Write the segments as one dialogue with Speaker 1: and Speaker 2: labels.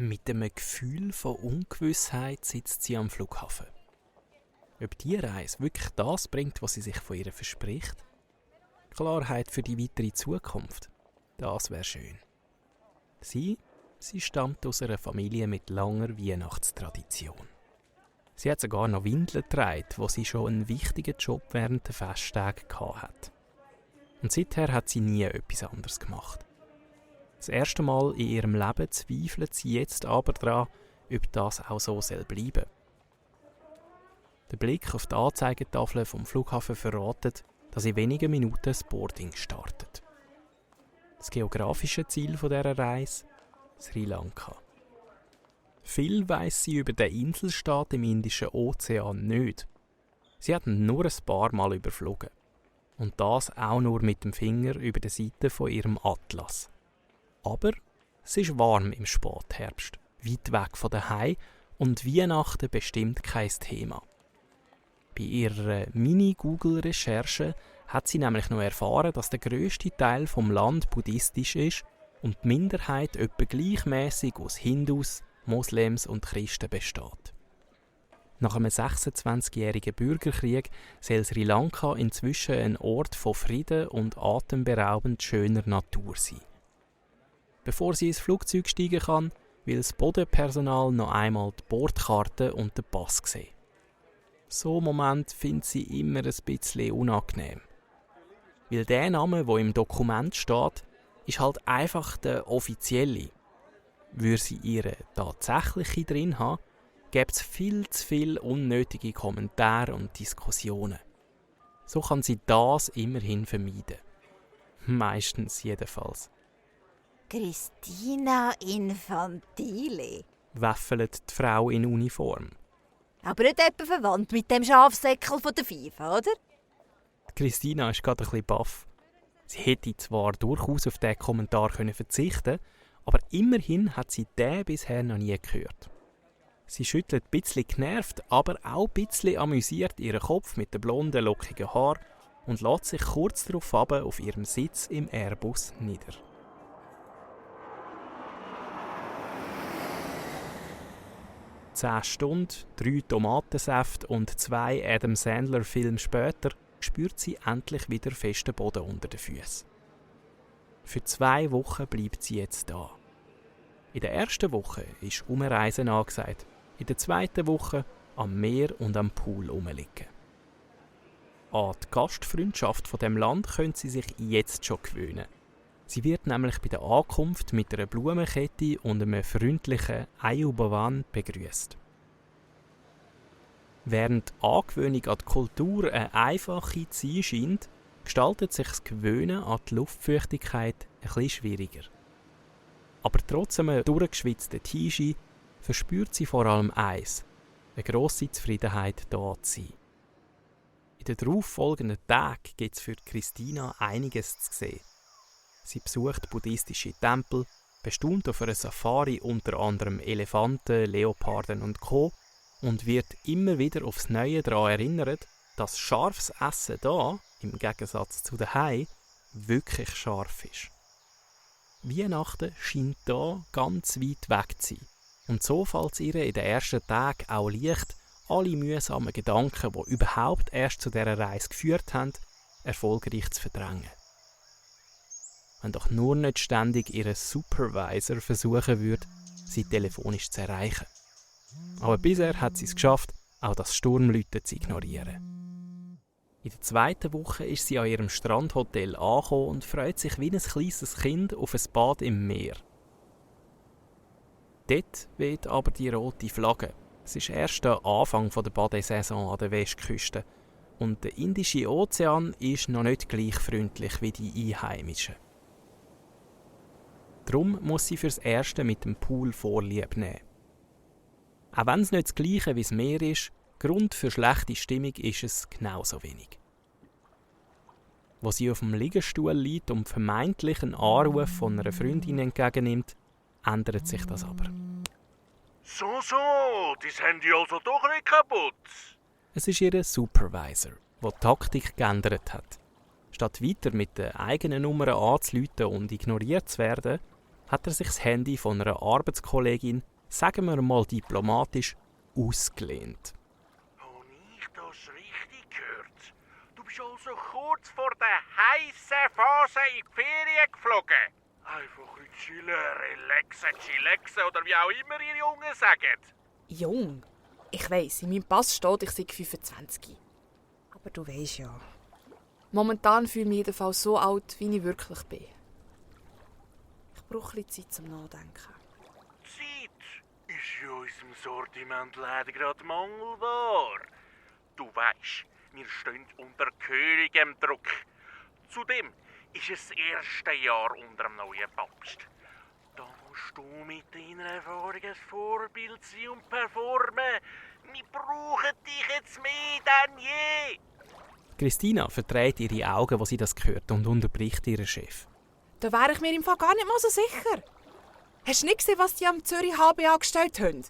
Speaker 1: Mit einem Gefühl von Ungewissheit sitzt sie am Flughafen. Ob die Reise wirklich das bringt, was sie sich von ihr verspricht? Klarheit für die weitere Zukunft, das wäre schön. Sie stammt aus einer Familie mit langer Weihnachtstradition. Sie hat sogar noch Windeln getragen, wo sie schon einen wichtigen Job während der Festtage hatte. Und seither hat sie nie etwas anderes gemacht. Das erste Mal in ihrem Leben zweifelt sie jetzt aber daran, ob das auch so bleiben soll. Der Blick auf die Anzeigetafel vom Flughafen verratet, dass in wenigen Minuten das Boarding startet. Das geografische Ziel dieser Reise? Sri Lanka. Viel weiss sie über den Inselstaat im Indischen Ozean nicht. Sie hat ihn nur ein paar Mal überflogen. Und das auch nur mit dem Finger über der Seite von ihrem Atlas. Aber es ist warm im Spätherbst, weit weg von daheim und Weihnachten bestimmt kein Thema. Bei ihrer Mini-Google-Recherche hat sie nämlich noch erfahren, dass der grösste Teil vom Land buddhistisch ist und die Minderheit etwa gleichmäßig aus Hindus, Moslems und Christen besteht. Nach einem 26-jährigen Bürgerkrieg soll Sri Lanka inzwischen ein Ort von Frieden und atemberaubend schöner Natur sein. Bevor sie ins Flugzeug steigen kann, will das Bodenpersonal noch einmal die Bordkarte und den Pass sehen. So einen Moment findet sie immer ein bisschen unangenehm. Weil der Name, der im Dokument steht, ist halt einfach der offizielle. Würde sie ihre tatsächliche drin haben, gäbe es viel zu viele unnötige Kommentare und Diskussionen. So kann sie das immerhin vermeiden. Meistens jedenfalls.
Speaker 2: Christina Infantile,
Speaker 1: Wäffelt die Frau in Uniform.
Speaker 2: aber nicht etwa verwandt mit dem Schafsäckel von der FIFA, oder?
Speaker 1: Christina ist gerade ein bisschen baff. Sie hätte zwar durchaus auf diesen Kommentar verzichten können, aber immerhin hat sie den bisher noch nie gehört. Sie schüttelt ein bisschen genervt, aber auch ein bisschen amüsiert ihren Kopf mit den blonden, lockigen Haaren und lässt sich kurz darauf auf ihrem Sitz im Airbus nieder. 10 Stunden, 3 Tomatensäfte und 2 Adam Sandler-Filme später spürt sie endlich wieder festen Boden unter den Füßen. Für 2 Wochen bleibt sie jetzt da. In der ersten Woche ist Umreisen angesagt, in der zweiten Woche am Meer und am Pool rumliegen. An die Gastfreundschaft von dem Land können sie sich jetzt schon gewöhnen. Sie wird nämlich bei der Ankunft mit einer Blumenkette und einem freundlichen Ayubawan begrüßt. Während die Angewöhnung an die Kultur eine einfache zu sein scheint, gestaltet sich das Gewöhnen an die Luftfeuchtigkeit etwas schwieriger. Aber trotz einem durchgeschwitzten T-Shirt verspürt sie vor allem eins: eine grosse Zufriedenheit, da zu sein. In den darauffolgenden Tagen gibt es für Christina einiges zu sehen. Sie besucht buddhistische Tempel, bestaunt auf einer Safari unter anderem Elefanten, Leoparden und Co. und wird immer wieder aufs Neue daran erinnert, dass scharfes Essen da, im Gegensatz zu daheim, wirklich scharf ist. Weihnachten scheint da ganz weit weg zu sein. Und so fällt es ihr in den ersten Tagen auch leicht, alle mühsamen Gedanken, die überhaupt erst zu dieser Reise geführt haben, erfolgreich zu verdrängen. Wenn doch nur nicht ständig ihr Supervisor versuchen würde, sie telefonisch zu erreichen. Aber bisher hat sie es geschafft, auch das Sturmläuten zu ignorieren. In der zweiten Woche ist sie an ihrem Strandhotel angekommen und freut sich wie ein kleines Kind auf ein Bad im Meer. Dort weht aber die rote Flagge. Es ist erst der Anfang der Badesaison an der Westküste und der Indische Ozean ist noch nicht gleich freundlich wie die Einheimischen. Darum muss sie fürs Erste mit dem Pool Vorlieb nehmen. Auch wenn es nicht das Gleiche wie das Meer ist, Grund für schlechte Stimmung ist es genauso wenig. Wo sie auf dem Liegestuhl liegt und vermeintlich einen Anruf von einer Freundin entgegennimmt, ändert sich das aber.
Speaker 3: So, dein Handy also doch nicht kaputt?
Speaker 1: Es ist ihr Supervisor, der die Taktik geändert hat. Statt weiter mit der eigenen Nummer anzurufen und ignoriert zu werden, hat er sich das Handy von einer Arbeitskollegin, sagen wir mal diplomatisch, ausgelehnt.
Speaker 3: Habe ich das richtig gehört? Du bist also kurz vor der heissen Phase in die Ferien geflogen. Einfach ein chillen, relaxen, chillaxen oder wie auch immer ihr Jungen sagen.
Speaker 4: Jung? Ich weiss, in meinem Pass steht, ich sei 25.
Speaker 2: Aber du weisst ja.
Speaker 4: Momentan fühle ich mich jedenfalls so alt, wie ich wirklich bin. Ich brauche ein bisschen Zeit zum Nachdenken.
Speaker 3: Zeit ist in unserem Sortiment leider gerade mangelbar. Du weisst, wir stehen unter gehörigem Druck. Zudem ist es das erste Jahr unter dem neuen Papst. Da musst du mit deiner Erfahrung ein Vorbild sein und performen. Wir brauchen dich jetzt mehr denn je.
Speaker 1: Christina verdreht ihre Augen, als sie das hört, und unterbricht ihren Chef.
Speaker 4: Da wäre ich mir im Fall gar nicht mal so sicher. Hast du nicht gesehen, was die am Zürich HBA gestellt haben?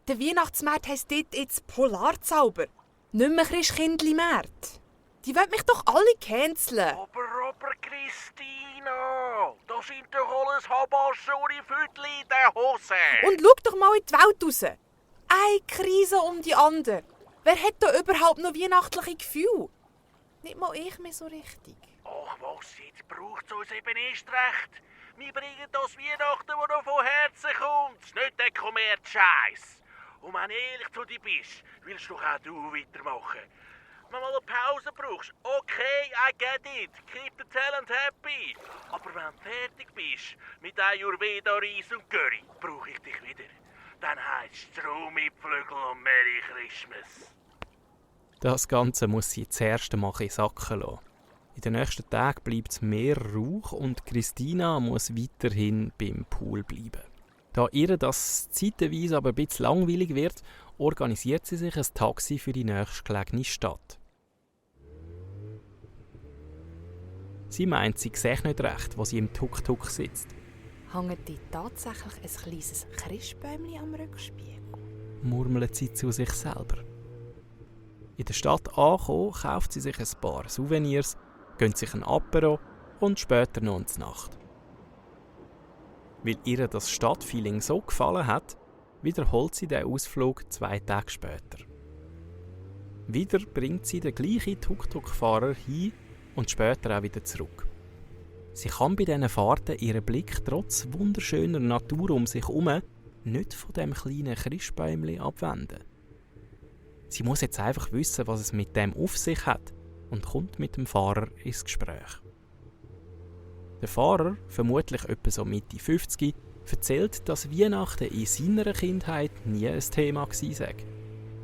Speaker 4: Der Weihnachtsmarkt heisst dort jetzt Polarzauber. Nicht mehr Christkindli-Markt. Die wollen mich doch alle canceln.
Speaker 3: Aber Christina, das sind doch alles Habaschuri-Füdli in der Hose.
Speaker 4: Und schau doch mal in die Welt raus. Eine Krise um die andere. Wer hat da überhaupt noch weihnachtliche Gefühle? Nicht mal ich mehr so richtig.
Speaker 3: Ach was, jetzt braucht es uns eben erst recht. Wir bringen das Weihnachten, das noch von Herzen kommt, nicht den Kommerz-Scheiß. Und wenn du ehrlich zu dir bist, willst doch auch du weitermachen. Wenn du mal eine Pause brauchst, okay, I get it, keep the talent happy. Aber wenn du fertig bist mit Ayurveda, Reis und Curry, brauche ich dich wieder. Dann heisst es Strohmipflügel und Merry Christmas.
Speaker 1: Das Ganze muss sie zuerst einmal sacken lassen. In den nächsten Tagen bleibt es mehr Rauch und Christina muss weiterhin beim Pool bleiben. Da ihr das zeitweise aber ein bisschen langweilig wird, organisiert sie sich ein Taxi für die nächstgelegene Stadt. Sie meint, sie sehe nicht recht, wo sie im Tuk-Tuk sitzt.
Speaker 4: Hängt die tatsächlich ein kleines Christbäumchen am Rückspiegel?
Speaker 1: Murmelt sie zu sich selber. In der Stadt angekommen, kauft sie sich ein paar Souvenirs, gönnt sich ein Apero und später noch eine Nacht. Weil ihr das Stadtfeeling so gefallen hat, wiederholt sie den Ausflug 2 Tage später. Wieder bringt sie den gleichen Tuk-Tuk-Fahrer hin und später auch wieder zurück. Sie kann bei diesen Fahrten ihren Blick trotz wunderschöner Natur um sich herum nicht von dem kleinen Christbäumchen abwenden. Sie muss jetzt einfach wissen, was es mit dem auf sich hat, und kommt mit dem Fahrer ins Gespräch. Der Fahrer, vermutlich etwa so Mitte 50, erzählt, dass Weihnachten in seiner Kindheit nie ein Thema gewesen sei.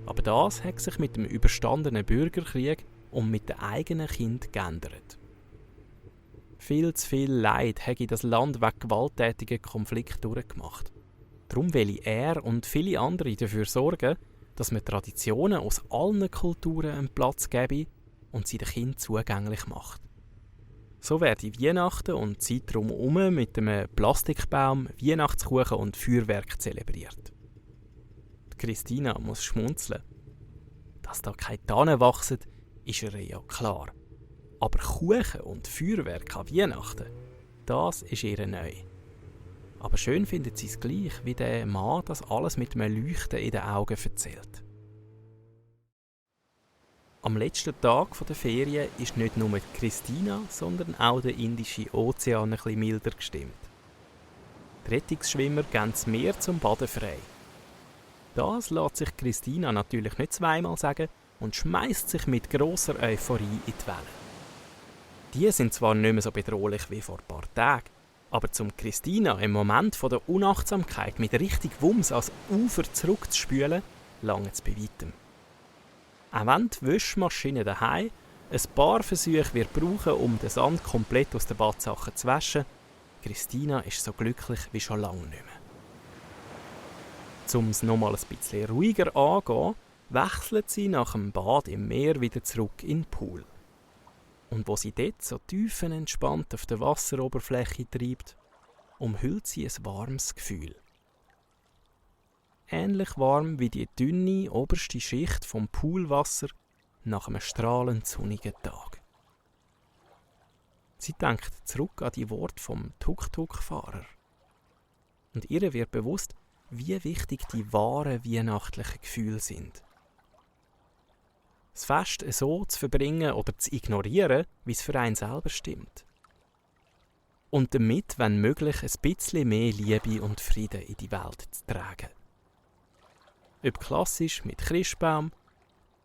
Speaker 1: Aber das hat sich mit dem überstandenen Bürgerkrieg und mit den eigenen Kindern geändert. Viel zu viel Leid habe das Land wegen gewalttätigen Konflikten durchgemacht. Darum will er und viele andere dafür sorgen, dass man Traditionen aus allen Kulturen einen Platz gebe und sie den Kindern zugänglich macht. So werden Weihnachten und die Zeit drumherum mit einem Plastikbaum, Weihnachtskuchen und Feuerwerk zelebriert. Die Christina muss schmunzeln. Dass da keine Tannen wachsen, ist ihr ja klar. Aber Kuchen und Feuerwerk an Weihnachten, das ist ihr neu. Aber schön findet sie es gleich, wie der Mann das alles mit einem Leuchten in den Augen erzählt. Am letzten Tag der Ferien ist nicht nur Christina, sondern auch der Indische Ozean ein bisschen milder gestimmt. Die Rettungsschwimmer geben das Meer zum Baden frei. Das lässt sich Christina natürlich nicht zweimal sagen und schmeißt sich mit grosser Euphorie in die Wellen. Die sind zwar nicht mehr so bedrohlich wie vor ein paar Tagen, aber zum Christina im Moment von der Unachtsamkeit mit richtig Wumms ans Ufer zurückzuspülen, lange es bei weitem. Auch wenn die Wäschmaschine daheim ein paar Versuche wird brauchen, um den Sand komplett aus den Badsachen zu waschen, Christina ist so glücklich wie schon lange nicht mehr. Um es nochmal ein bisschen ruhiger anzugehen, wechselt sie nach dem Bad im Meer wieder zurück in den Pool. Und wo sie dort so tiefenentspannt auf der Wasseroberfläche treibt, umhüllt sie ein warmes Gefühl. Ähnlich warm wie die dünne oberste Schicht vom Poolwasser nach einem strahlend sonnigen Tag. Sie denkt zurück an die Worte vom Tuk-Tuk-Fahrer. Und ihr wird bewusst, wie wichtig die wahren weihnachtlichen Gefühle sind. Das Fest so zu verbringen oder zu ignorieren, wie es für einen selber stimmt. Und damit, wenn möglich, ein bisschen mehr Liebe und Frieden in die Welt zu tragen. Ob klassisch mit Christbaum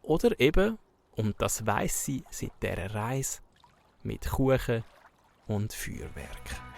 Speaker 1: oder eben, und das weiss sie seit dieser Reise, mit Kuchen und Feuerwerk.